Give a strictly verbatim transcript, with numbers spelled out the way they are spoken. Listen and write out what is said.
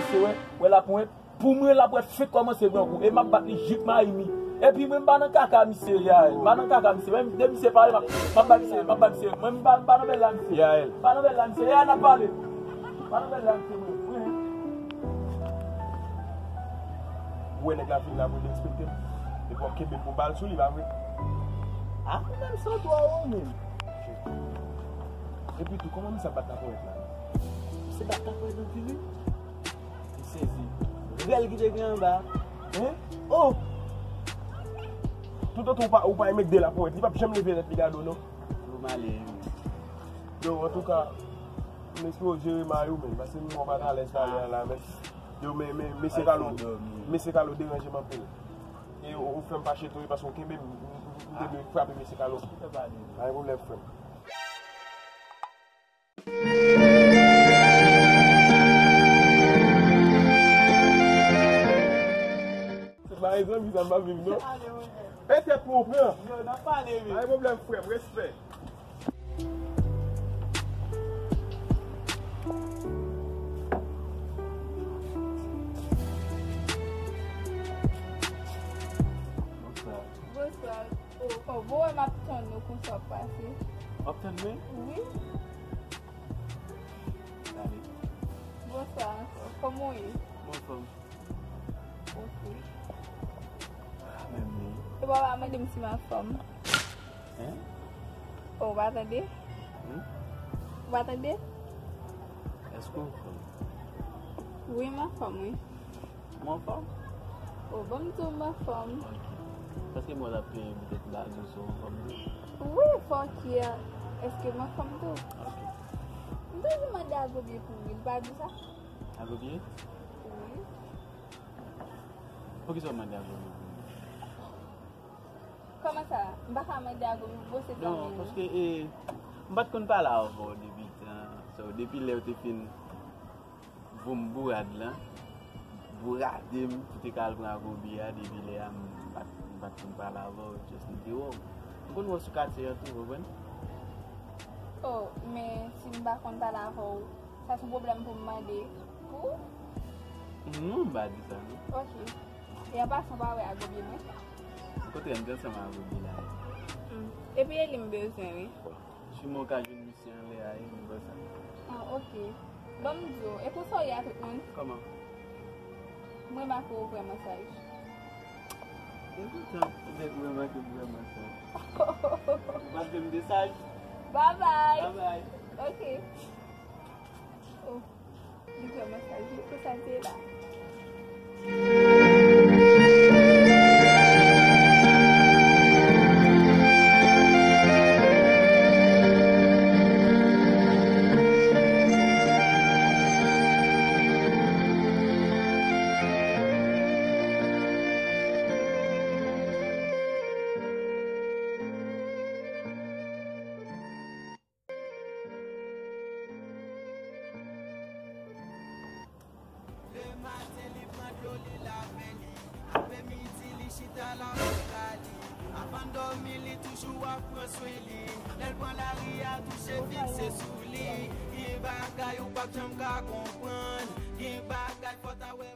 Wè, wè lapwent. Pou mwen, lapwent fenk kòmanse gran kou. E m ap bat li jik mayi mi. Epi mwen, m pa nan kaka misye, Yael. M pa nan kaka misye. Menm de misye pale, m ap, m ap bat misye, m ap bat misye. Mwen, m pa, m pa nan bèl la misye, Yael. M pa nan bèl la misye. Yael, n ap pale. M pa nan bèl la misye, mwen. Wi. Ou wè nèg la vin la pou l derespekte m. Epi w ap kenbe m pou bal sou li, pa vre? A, ou menm san twa ou menm. Epi tou, kòman misye ap bat lapwent la? Se bat lapwent anpil, wi. M sezi. Rèl ki te gen anba. Hein? Oh! Toutotan ou pa, ou pa enmen de lapwent, li p ap janm leve tèt li gade w, non. Ou male, wi. Yo, antouka, m espere w jere may ou, men, paske m wè w pa t alèz talè a la, men. Yo, men, men, mesye Kalo, mesye Kalo deranje m anpil. E ou, ou fè m fache tou, wi, paske w kenbe m, m, m, m te dwe frape mesye Kalo. Pa gen pwoblèm, frè m. Se pa rezon ki sa m pa viv, non. E tèt pou w pran. Yo, n ap pale, wi. Pa gen pwoblèm, frè m, respè. Bonswa. Bonswa. Oh, oh, bon, wè m ap tann ou konsa w ap pase. W ap tann mwen? Wi. Gade. Bonswa, kòman w ye? Mwen anfòm. Ok. Ah, men men. E w pa mande m si m anfòm. Hein? Oh, w pa tande? Hmm? W pa tande? Èske w anfòm? Wi, m anfòm, wi. Ou anfòm? Oh, ban m di w m anfòm. Ok. Paske mwen t ap plede poutèt m pa di w si w anfòm tou. Wi, fòk ye. Èske m anfòm tou? Ok. M toujou mande Agobye pou ou, li pa di sa? Agobye? Wi. Poukisa w mande Agobye pou ou? Kòman sa? M pa ka mande Agobye pou ou, se zanmi m. Non, paske, e, m pa t konn pale avè w depi tan. So, depi lè w te fin voye m bourad lan, bourade m pou te ka al pran Agobye a, depi lè a, m pa t, m pa t konn pale avè w, just m te wè w. M konn wè w sou katye a tou, w konprann? Oh, men si m pa konn pale avè w, sa se yon pwoblèm pou m mande pou ou? Non, m pa di sa, non. Ok. E an pasan, w pa wè Agobye mwen? Okontrè, m te ansanm ak Agobye la. Hmm. Epi e li m bezwen, wi. Siman w ka jwenn misye anlè a, e m wè sa. Ah, ok. Ban m di w, e konsa w ye a tout moun? Kòman? M remake w vrèman saj. E poutan, poutèt ou remake m vrèman saj. Ou pa vle m de saj? Bye bye. Bye bye. Ok. Oh. Li vrèman saj wi, pou sa l te la. Lematen li pran dlo, li lave li. Apremidi li chita l ap fè kay li. Avan l dòmi li toujou ap pran swen li. Lè l pran lari a touche fikse sou li. Gen bagay ou p ap janm ka konprann. Gen bagay fò ta wè.